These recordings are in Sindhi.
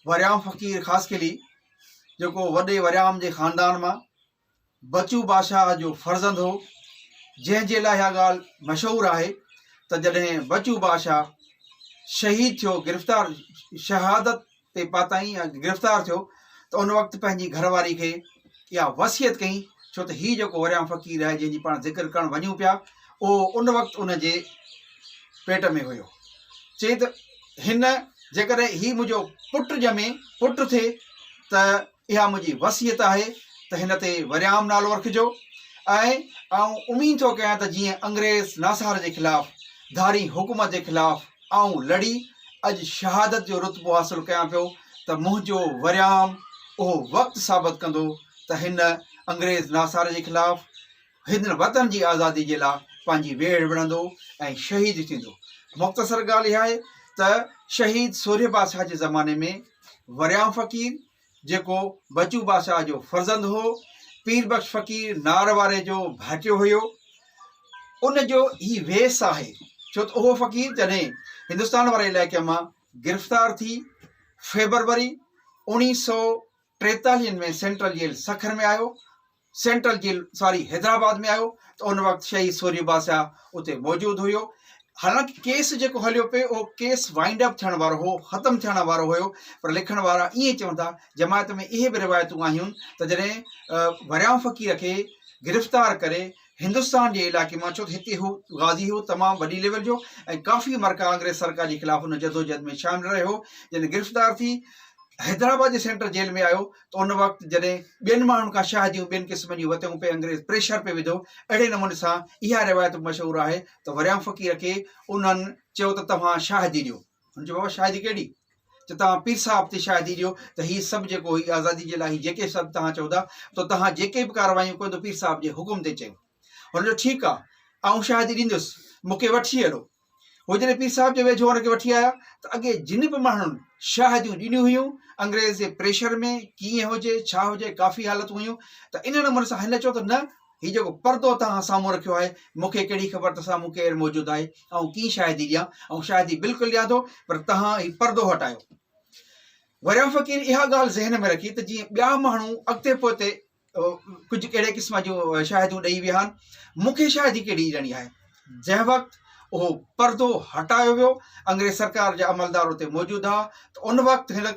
وريام فقير خاصخيلي جيڪو وڏي وريام جي خاندان مان بچو بادشاهه جو فرزند هو، جنهن جي لاء اها ڳالهه مشهور آهي ته جڏهن بچو بادشاهه شهيد ٿيو، گرفتار شهادت تي پاتائين يا گرفتار ٿيو ته ان وقت پنهنجي گهر واري کي اها وصيت ڪئي ڇو ته هي جيڪو وريام فقير آهي جنهن جي پاڻ ذڪر ڪرڻ وڃون پيا اهو ان وقت ان جي پيٽ ۾ هيو. چئي ته هن جيڪڏهن هي منهنجو پٽ ڄمي، پٽ ٿئي ته اها منهنجي وصيت آهي ته هن تي وريام نالو رکجو ۽ آئون اميد ٿو ڪيان ته جيئن انگريز ناصار جي خلاف، ڌارين حڪومت جي خلاف آئون لڙي اڄ شهادت جو رتبو حاصل ڪيان پيو ته منهنجو وريام اهو وقت ثابت ڪندو ته هن انگريز ناصار جي خلاف هن وطن جي آزادي جي لاء پنهنجي ويڙهه وڙهندو ۽ شهيد ٿيندو. مختصر ڳالهه اها آهي ته شهيد سورهيه بادشاهه جي زماني ۾ وريام فقير جيڪو بچو بادشاهه جو فرزند هو، پير بخش فقير نار واري جو ڀائٽيو هيو، ان جو هي ويس آهي، ڇو ته اهو فقير جڏهن هندستان واري علائقي مان گرفتار ٿي فيبروري اوڻيهه سئو ٽيتاليهن ۾ سينٽرل جيل سکر ۾ آيو، سينٽرل جيل ساري حيدرآباد ۾ آيو ته ان وقت شهيد سورهيه بادشاهه اتي موجود هيو. حالانڪ ڪيس جيڪو هليو پئي اهو ڪيس وائنڊ اپ ٿيڻ وارو هو، ختم ٿيڻ وارو هيو پر لکڻ وارا ائين چون ٿا، جماعت ۾ اهي به روايتون آهيون ته جڏهن وريام فقير کي گرفتار ڪري هندستان جي علائقي مان ڇو ته هتي هو غازي هو تمام وڏي ليول جو ۽ ڪافي مرڪا انگريز سرڪار جي خلاف ان جدوجهد ۾ شامل رهيو جڏهن گرفتار ٿي حيدرآباد جي سينٽرل جيل ۾ آيو ته ان وقت جڏهن ٻين ماڻهن کان شاهديون ٻين قسمن جون وتيون پئي انگريز پريشر پئي وڌو اهڙي نموني سان اها روايت به مشهور آهي ته وريام فقير کي انهن چيو ته توهان شاهدي ڏيو هن چيو بابا شاهدي ڪهڙي ته توهان پير صاحب تي شاهدي ڏيو ته هي سڀ جيڪو هي آزادي جي لاء هي جيڪي سڀ توهان چئو ٿا ته توهان جيڪي به ڪارروايون ڪيو ته پير صاحب جي حڪم تي چيو هن چيو ٺيڪ آهي آئون شاهدي ڏيندس مون کي وٺي هلو هو جڏهن پير صاحب جي ويجهو ان کي وٺي آيا ته اڳي جن به ماڻهن شاهديون ڏنيون هيون انگريز جي پريشر ۾ ڪيئن هجي ڇا هجي ڪافي حالتون هيون ته ان نموني سان هن چيو ته نه هي جيڪو پردو توهان سامهون رکيو آهي مون کي ڪهڙي خبر ته سامهون ڪير موجود آهي آئون ڪيئن شاهدي ڏيان آئون شاهدي بلڪل ڏيان ٿو پر توهان هي پردو هٽايو وريام فقير اها ڳالهه ذهن ۾ رکي ته جيئن ٻيا ماڻهو اڳتي پوئتي ڪجهه ڪهڙي قسم جون شاهديون ڏئي ويا آهن مون کي شاهدي ڪهڙي ڏيڻي آهي جنهن وقت اهو پردو هٽايو ويو انگريز سرڪار جا عملدار اتي موجود هئا ته ان وقت هن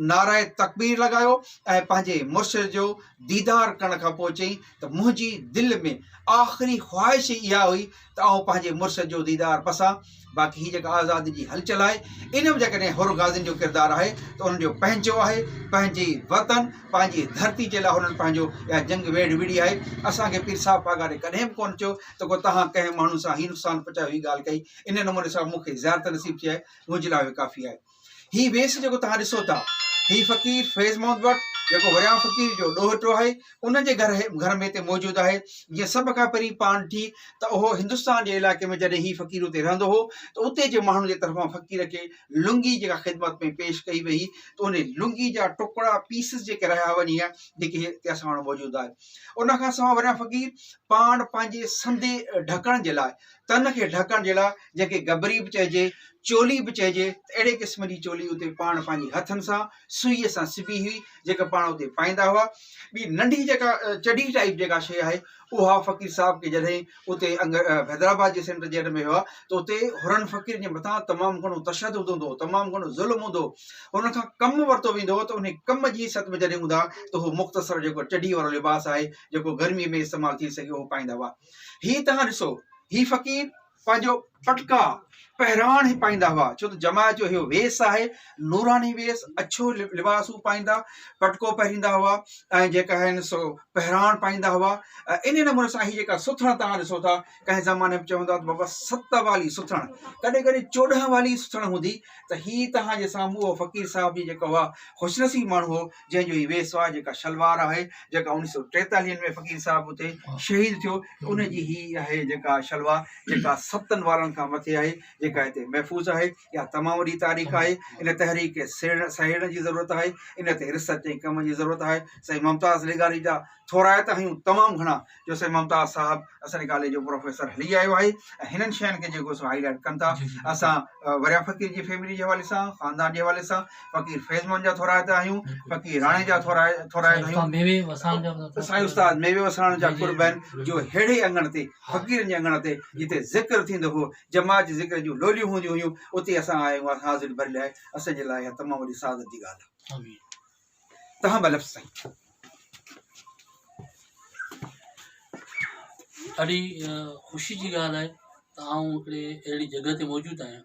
نعره تڪبير لڳايو ۽ پنهنجي مرشد جو ديدار ڪرڻ کان پوء چيائين ته منهنجي دل ۾ آخري خواهش اها هئي ته آئون پنهنجي مرشد جو ديدار پسان باقي هي جيڪا آزادي جي هلچل آهي ان ۾ جيڪڏهن حر غازين جو ڪردار آهي ته انهن جو پنهنجو آهي پنهنجي وطن پنهنجي ڌرتي جي لاء هنن پنهنجو اها جنگ ويڙهه وڙهي آهي اسان کي پير صاحب پاڳاري ڪڏهن به ڪونه چيو ته ڪو توهان ڪنهن ماڻهو سان هي نقصان پهچايو هي ڳالهه ڪئي ان نموني سان مون کي زيارت نصيب ٿي آهي منهنجي لاء اهو ڪافي آهي. هي ويس جيڪو توهان ڏسو ٿا، هي فقير فيض محمد ڀٽ جيڪو وريام فقير جو ڏوهٽو آهي، ان جي گهر گهر ۾ هتي موجود آهي. جيئن سڀ کان پهرين پاڻ ڏٺي ته اهو هندستان جي علائقي ۾ جڏهن هي فقير اتي رهندو هو ته اتي جي ماڻهن جي طرفان فقير کي لنگي جيڪا خدمت ۾ پيش ڪئي وئي ته ان لنگي جا ٽڪڙا پيسز جيڪي رهيا وڃي ها جيڪي هتي اسان وٽ موجود آهي. ان کان سواء وريام فقير پاڻ پنهنجي سندي ڍڪڻ جي لاء تن کي ڍڪڻ جي لاء جنهن کي گبري به چئجي، چولي به چئجي ته اهڙي قسم جي چولي اتي پاڻ پنهنجي هٿن سان سوئيء سان سبي هئي جيڪا پاڻ اتي پائيندا هئا. ٻي ننڍي جيڪا چڍي ٽائيپ جيڪا شيء آهي اها فقير صاحب کي جڏهن اتي حيدرآباد جي سينٽر جيل ۾ هئا ته اتي حرن فقيرن جي مٿان تمام گهڻو تشدد هوندو هو، تمام گهڻو ظلم هوندو هو. هنن کان ڪم ورتو ويندو هو ته انهي ڪم جي حيثيت ۾ جڏهن هوندا ته هو مختصر جيڪو چڍي وارو لباس آهي جيڪو گرميء ۾ استعمال ٿي سگهي اهو پائيندا هئا. هي توهان ڏسو هي فقير پنهنجو پٽڪا پهراڻ هي پائيندا هئا ڇو ته جماعت جو اهو ويس آهي نوراني ويس اڇو لباس هو پائيندا پٽڪو پهريندا هئا ۽ جيڪا آهن سو پهراڻ پائيندا هئا ۽ ان نموني سان هي جيڪا سٿڻ توهان ڏسو ٿا ڪنهن زماني ۾ چوندا ته بابا ست والي سٿڻ ڪڏهن ڪڏهن 14 والي سٿڻ هوندي ته هي توهان جي سامهون اهو فقير صاحب جي جيڪو هئا خوش نصيب ماڻهو هو جنهن جو هي ويس آهي جيڪا شلوار آهي جيڪا 1943 ۾ فقير صاحب اتي شهيد ٿيو ته ان جي هي آهي جيڪا شلوار جيڪا ستن وارن سالن کان مٿي آهي جيڪا هتي محفوظ آهي. اها تمام وڏي تاريخ آهي. ان تحريڪ کي سهيڙڻ جي ضرورت آهي. ان تي ريسرچ ۽ ڪم جي ضرورت آهي. سائين ممتاز لغاري جا ٿورائتا آهيون تمام گهڻا جو سائين ممتاز صاحب اسان جي ڪاليج جو پروفيسر هلي آيو آهي ۽ هنن شين کي جيڪو سو هائي لائيٽ ڪن ٿا. اسان وريا فقير جي فيملي جي حوالي سان، خاندان جي حوالي سان فقير فيض محمد جا ٿورائتا آهيون، فقير راڻي جا ٿورائتا آهيون، سائين استاد ميوي وساڻ جا قرب آهن جو ههڙي اڱڻ تي فقيرن جي اڱڻ تي جتي ذڪر ٿيندو هو، جماعت جي ذڪر جون لوليون هونديون هيون، اتي اسان آيا آهيون حاضري ڀري لاء اسان جي لاء اها تمام وڏي سعادت جي ڳالهه آهي. تهان به لفظ سائين. ڏاڍي خوشي جي ڳالهه آهي ته آئون هڪڙي اهڙي جڳهه تي موجود آهيان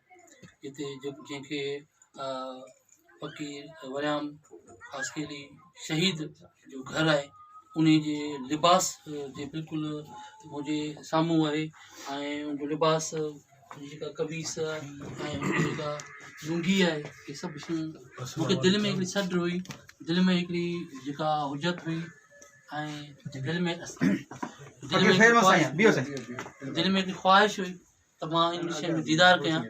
جتي جنهن کي فقير وريام خاصخيلي شهيد جو گهر آهي ان جي لباس جي بلڪل منهنجي سامهون آهي ۽ ان جو لباس ان جي جيڪا قميص ۽ ان جي جيڪا لنگي آهي اهي سڀ شيون مونکي دل ۾ هڪڙي سڏ هئي دل ۾ هڪڙي جيڪا حجت هئي ۽ دل ۾ دل ۾ هڪڙي خواهش هئي ته مان ان شيء جو ديدار ڪيان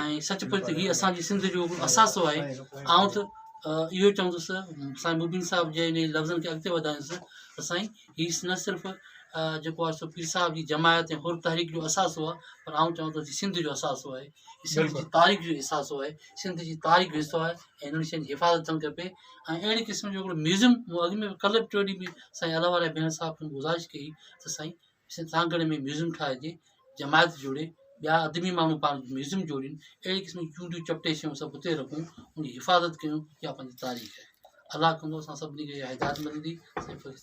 ۽ سچ پچ ته هي اسان جي سنڌ جو اثاثو آهي. آئون ته اهو چوندس سائين مبين صاحب جي انهي لفظن کي اڳتي وڌائيندس ته سائين هي نه صرف جيڪو آهي سو پير صاحب جي جماعت ۽ حر تحريڪ جو اثاثو آهي پر آئون چوان ٿو سنڌ جو اثاثو آهي، سنڌ جي تاريخ جو اثاثو آهي، سنڌ جي تاريخ جو حصو آهي ۽ انهن شين جي حفاظت ٿيڻ کپي ۽ اهڙي قسم جو هڪڙو ميوزيم مون اڳ ۾ ڪلهه به ٽيون ڏينهن به سائين الله واري ڀيڻ صاحب کي گذارش ڪئي ته سائين سانگهڙ ۾ ميوزيم ٺاهجي، جماعت جوڙي، ٻيا ادبي ماڻهو پاڻ ميوزيم جوڙين، اهڙي قسم جون چونڊيون چپٽي شيون سڀ اتي رکون، ان جي حفاظت ڪيون، اها پنهنجي تاريخ آهي. الله ڪندو اسان سڀني کي اها هدايت ملندي.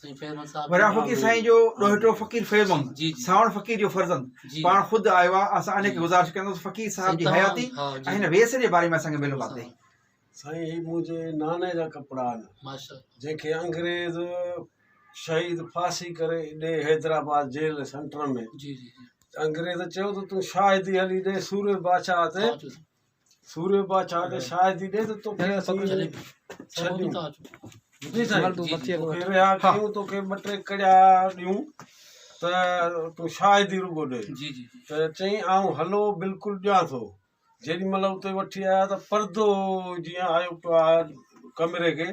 سائين فيض محمد صاحب وريا فقير سائين جو ڏوهٽو فقير فيض محمد جي جي سانوڻ فقير جو فرزند جي پاڻ خود آيو آهي. اسان ان کي گذارش ڪنداسين فقير صاحب جي حياتي ۽ هن ويس جي باري ۾ اسان کي معلومات ڏئي. سائين هي منهنجي ناني جا ڪپڙا آهن ماشاء الله جنهن کي انگريز شهيد ڦاسي ڪري ڏي حيدرآباد جيل سينٽر ۾ جي جي جي انگريز چيو ته تون شاهدي هلي ڏي سوري بادشاهه تي سوري بادشاهه تي شاهدي ڏي ته توکي اسين ڇڏيون جي سائين توکي رها ڪيون توکي ٻه ٽي ڪڙيا ڏيون ته تون شاهدي رڳو ڏي جي جي ته چئين آئون هلو بلڪل ڏيان ٿو جيڏي مهل اتي وٺي آيا ته پردو جيئن آيو پيو آ ڪمري کي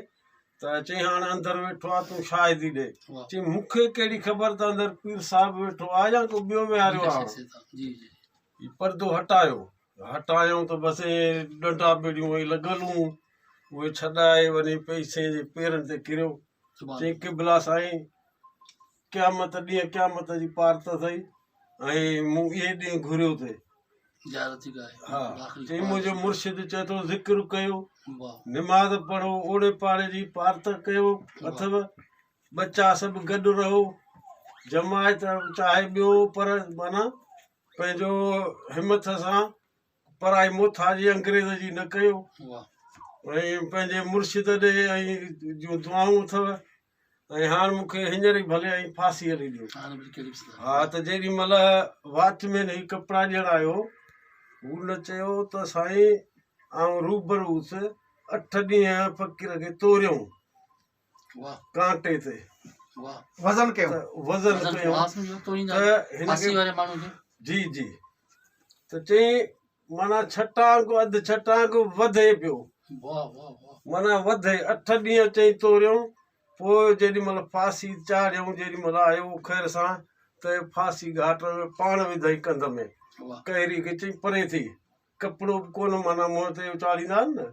ته چئي هاڻ اندر ويٺو آ تون شاهدي ڏي چئي مون کي ڪهڙي خبر ته اندر پير صاحب ويٺو آ يا ڪو ٻيو ويهاريو آ هي پردو هٽايو هٽايو ته بس ڏنڊا ٻيڙيون وئي لڳل هون اهي ڇڏائي وڃي پئسي جي پيرن تي ڪريو چئي قبلا سائين قيامت ڏينهن قيامت جي پارت اٿئي ۽ مون اهي ڏينهن گهريو ٿي. ها چئي منهنجو مرشد چئي ٿو ذڪر ڪيو نماز پڙهو اوڙي پاڙي جي پارت ڪيو اٿو ٻچا سڀ گڏ رهو جماعت چاهي ٻيو پر معنيٰ پنهنجو همٿ سان پرائي موٿاجي انگريز جي نه ڪيو ۽ پنهنجي مرشد ڏي ۽ جون دعائون اٿو ۽ هاڻ مون کي هينئر ئي ڀلي ۽ ڦاسي هلي ڏيو. ها ته جيڏي مهل واچ مين هي ڪپڙا ڏيڻ آيو، هن چيو ته سائين آئون روبرو هوس، اٺ ڏينهن فقير کي توريائون ڪانٽي تي. وزن ڪيو. وزن ڪيو ته هن کي جي جي ته چيائين معنيٰ ڇٽانگ اڌ ڇٽانگ وڌي پيو. معنيٰ وڌي اٺ ڏينهن چئي توريائون، پوء جيڏي مهل ڦاسي چاڙهيائون، جيڏي مهل آيو خير سان ته ڦاسي گهاٽ ۾ پاڻ وڌائين ڪنڌ ۾. ڪهري کي چئي پري ٿي. ڪپڙو به ڪونه معنيٰ منهن تي چاڙهيندا آهن نه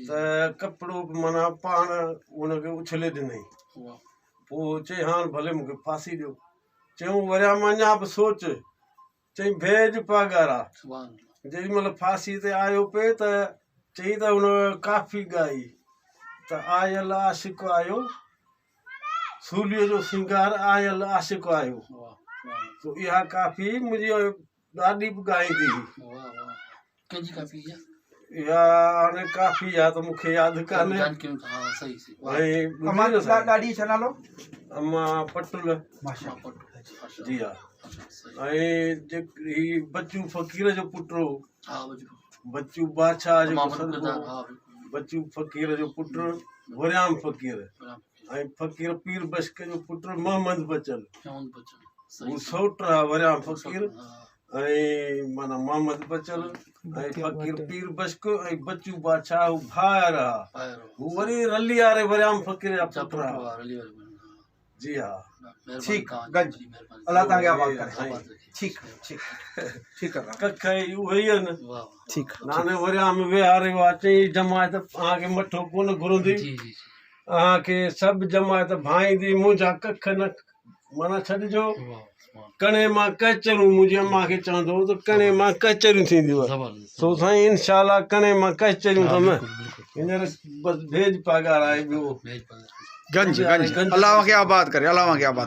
ته ڪپڙو به معنيٰ پاڻ ان کي اڇلي ڏنائين. پوء چئي هاڻ ڀلي مون کي ڦاسي ڏيو. چيائون وريام اڃا به سوچ. چئي ڀيڄ پاڳارا. جيڏي مهل ڦاسي تي آيو پئي ته چئي ته هن ڪافي ڳائي ته آيل عاشق آيو سوليء جو سينگار آيل عاشق آيو تو اها ڪافي منهنجي ڏاڏي به ڳائيندي هئي. ڪنهن جي ڪافي اها؟ اها هاڻي ڪافي آ ته مون کي ياد ڪانهي. ياد ڪيون ٿا ها صحيح صحيح. ۽ امان ڏاڏي ڇا نالو؟ امان پٽل. ماشاء جي ها ۽ هي بچو فقير جو پٽ هو. ها بچو. بچو بادشاهه جو بچو فقير جو پٽ وريام فقير ۽ فقير پير بشڪ جو پٽ محمد بچل. محمد بچل. هو سئوٽ ها وريام فقير. ۽ معنيٰ محمد بچل ۽ فقير پير بشڪ ۽ بچو بادشاهه هو ڀائر ها. هو وري رلي واري وريام فقير جا پٽ ها. جي ها. ٺيڪ گنج الله توهان کي آباد ڪري. ٺيڪ ٺيڪ ٺيڪ آ. ڪک اهي ئي آهن. ٺيڪ. ناني وريام ويهاريو آ چئي جماعت اوهان کي مٺو ڪونه گهرندي. اوهان کي سڀ جماعت ڀائيندي منهنجا ڪک نه معنيٰ ڇڏجو ڪڻي مان ڪچريون منهنجي امان کي چوندو هو ته ڪڻي مان ڪچريون ٿينديون سو سائين انشاء الله ڪڻي مان ڪچريون اٿم هينئر بس ڀيڄ پاڳار آهي ٻيو گنج گنج الله اوهان کي آباد ڪري الله اوهان کي آباد.